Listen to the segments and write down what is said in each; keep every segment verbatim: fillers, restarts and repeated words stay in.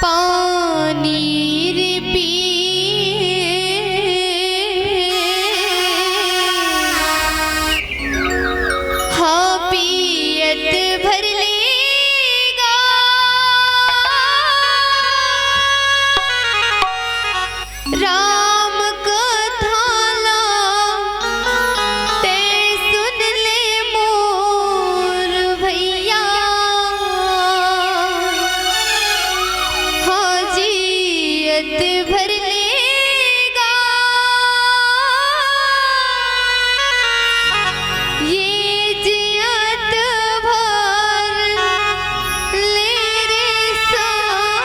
पानी रे पी, हाँ पियत भर लेगा। राम कथा ला ते सुन ले मोर भैया, हाँ जियत भर लेगा। ये जियत भर ले रे संगवारी,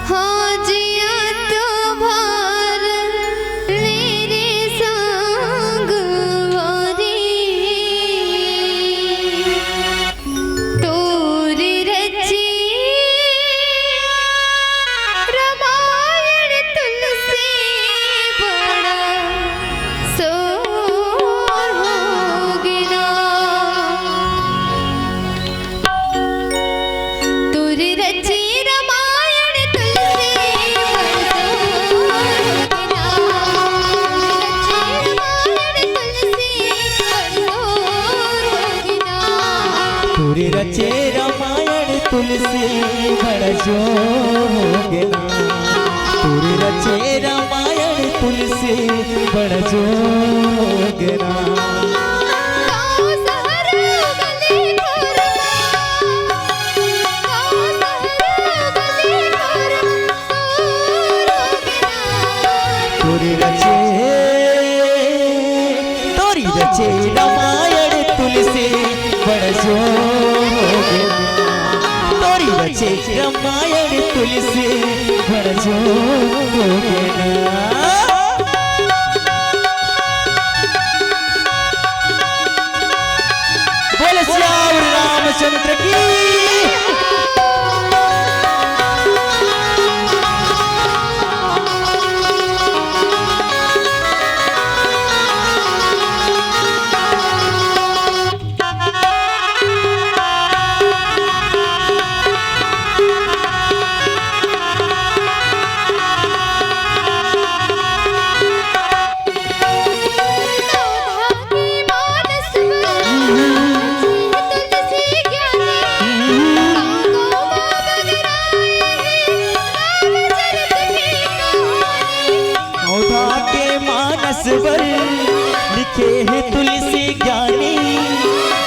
हाँ जियत भर ले रे संगवारी। तोर रचे रमायण तुलसी बड़ा सोर होगे ना। तोर रचे रमायण तुलसी बड़ा सोर होगे ना। तोर रचे रमायण तुलसी बड़ा सोर होगे ना। तोर रचे रमायण तुलसी बड़ा जोर होगे ना। तोर रचे रमायण तुलसी बड़ा जोर होगे ना। गाँव शहर गली खोर, गाँव शहर गली खोर, तोर रचे, तोर रचे रमायण तुलसी बड़ा जोर होगे ना। तोर रचे रमायण तुलसी बड़ा जोर होगे ना। बोल सियावर रामचंद्र की। औधा के मानस बर लिखे हे तुलसी ज्ञानी,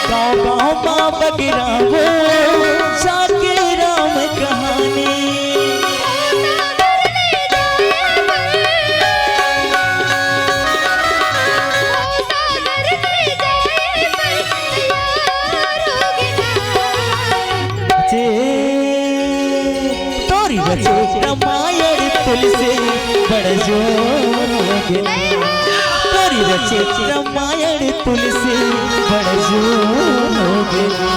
गाँव गाँव मा बगरा वो जाके राम कहानी। चे, तोर रचे रमायण तुलसी बड़ा जोर होगे ना। तोर रचे रमायण तुलसी बड़ा जोर होगे ना।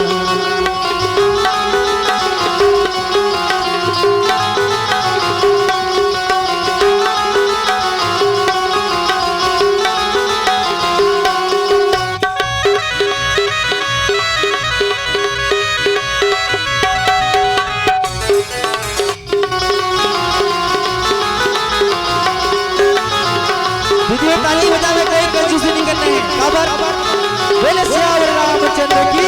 दीदी, ताली बजावे, कोई कंजूसी नहीं करना है। काबर? बोले सियावर रामचंद्र की।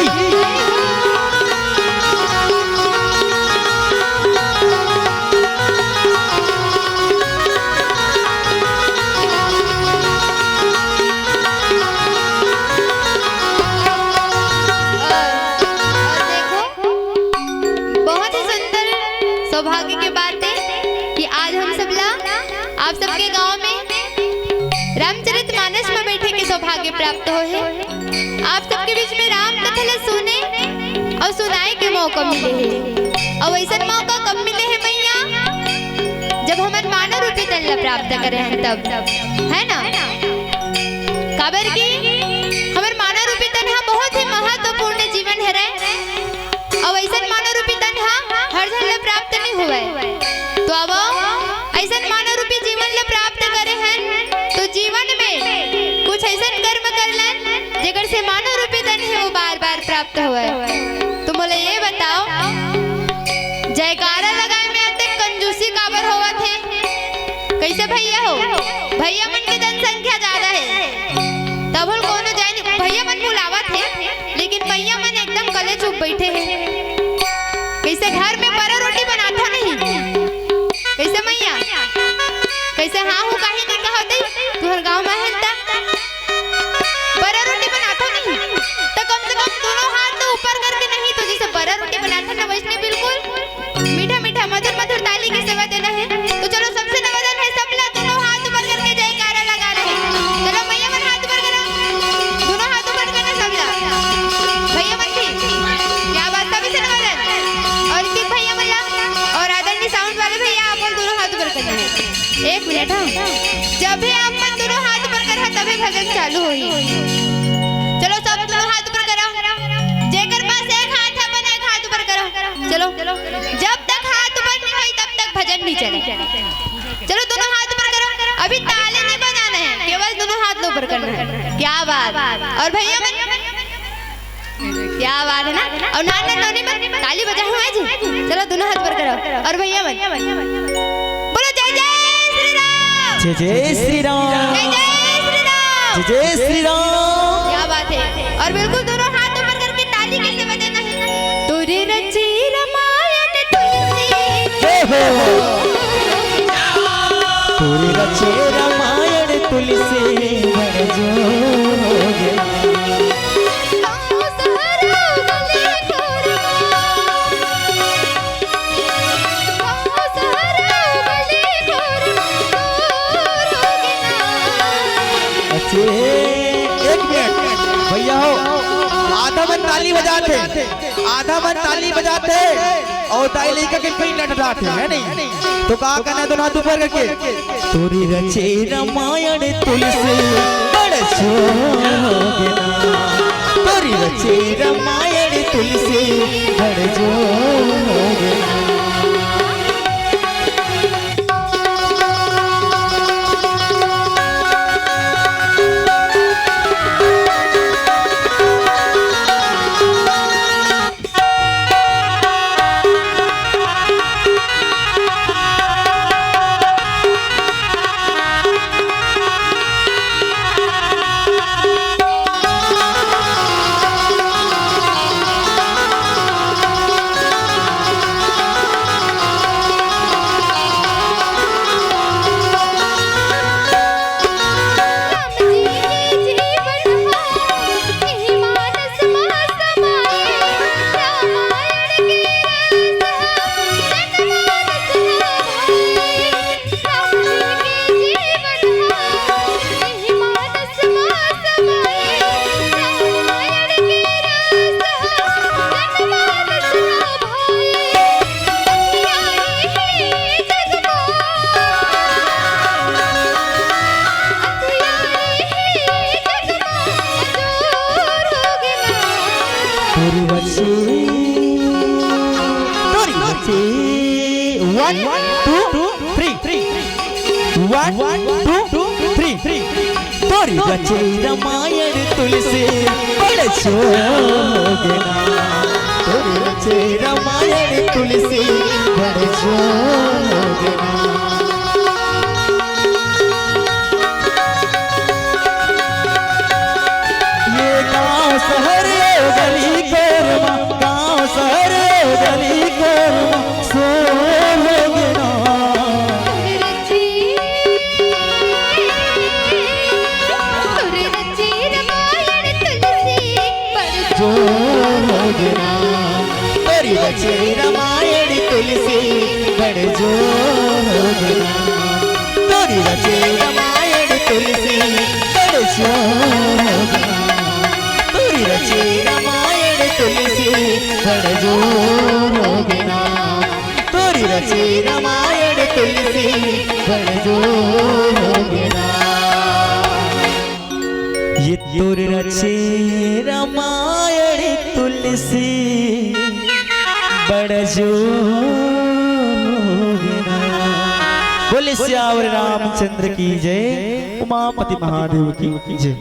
और, और देखो, बहुत ही सुंदर सौभाग्य के बात है कि आज हम सबला आप सबके गांव में रामचरित मानस में बैठे के सौभाग्य प्राप्त होय हे। आप सबके बीच में राम कथा ला सुने और सुनाए के मौका मिले हे। और ऐसा मौका कब मिले हे मैया, जब हमर मानव रूपी तन ला प्राप्त करे हन तब, है ना? काबर कि हमर मानव रूपी तन हा बहुत ही महत्वपूर्ण जीवन हरे। अउ अइसन मानव रूपी तन हा हर झन ला प्राप्त नइ होवय। तो आवव, अइसन मानव रूपी जीवन ला प्राप्त करे हन, तो जीवन में कुछ अइसन कर्म कर लन, जेकर से मानव रूपी तन वो बार बार प्राप्त होवय। तो मोला ये बताओ, जयकारा लगाए में अतेक कंजूसी काबर होवत हे? कैसे भैया हो? भैया मन के जनसंख्या ज्यादा हे, तब हम कोनो जाए नहीं। भैया मन बुलावत हे, लेकिन भैया मन एकदम कले चुप बैठे हे। कैसे घर में बरा रोटी बनाता नहीं? कैसे मैया? कैसे हाँ हूँ काहे नहीं कहा दे? तुहर गाँव में है त बरा रोटी बनाता नहीं, तो कम से कम दोनों हाथ तो ऊपर करके, नहीं तो जैसे बरा रोटी बनाता ना, वैसने बिल्कुल मीठा मीठा, मधुर मधुर ताली के सेवा देना है। तो चलो, सबसे नवरत्न है, सबला दोनों हाथ ऊपर करके जयकारा लगा रहे। चलो, मैया मन हाथ ऊपर करो, दोनों हाथ ऊपर करना सबला, भैया मन भी। क्या बात, सभी से नवरत्न। और ऋतिक भैया मन ला, और आदरणीय साउंड वाले भैया, आप मन दोनों हाथ ऊपर करना है। एक मिनट, हाँ, जब भी आप मन दोनों हाथ ऊपर करहा, तभी भजन चालू होही। चलो, सब दोनों हाथ ऊपर करा। जेकर पास एक हाथ है, अपन एक हाथ ऊपर करा। चलो, जब तक हाथ ऊपर नहीं होई, तब तक भजन नहीं चले। चलो, दोनों हाथ ऊपर करा। अभी ताली नहीं बजाना है, केवल दोनों हाथ ऊपर करना है। क्या बात। और भैया मन, क्या बात है ना। और नान नान नोनी मन ताली बजा हुआ है जी। चलो, दोनों हाथ ऊपर करो। और भैया मन, बोलो, जय जय श्री राम। जय जय श्री राम। जय जय श्री राम। जय जय श्री राम। क्या बात है। और बिल्कुल दोनों हाथ ऊपर करके ताली कैसे बजाना है? तोरे रचे रामायण तुलसी। जय हो। तोरे रचे रामायण तुलसी बड़ जोगे। अच्छे, एक मिनट भैया हो, आधा मन ताली बजात हे, आधा मन ताली बजात हे और दाई लइका के पीठ लटदात हे, है नहीं? तो का कहना, दोनों हाथ ऊपर करके, तोरी रचे रामायण तुलसी बड़ जोगना, तोरी रचे रामायण तुलसी बड़ जोगना। One, two, three. One, two, three. तोरी रचे रामायण तुलसी बड़ जोगना, तोरी रचे रामायण तुलसी बड़ जोगना। ये गांव शहर, ये गली कोरमा, गांव शहर, ये गली कोरमा, शोर हो गया। जोर हो गया। तोरी रचे रामायण तुलसी बड़ जोर हो गया। तोरी रचे रामायण तुलसी बड़ जोर हो गया। तोरी रचे रामायण तुलसी बड़ जोर हो गया। तोरी रचे रामायण तुलसी बड़ जोर हो गया। ये तोर रचे रामायण तुलसी बड़ जोर हो गया। बोले सियावर रामचंद्र की जय, उमापति महादेव की जय।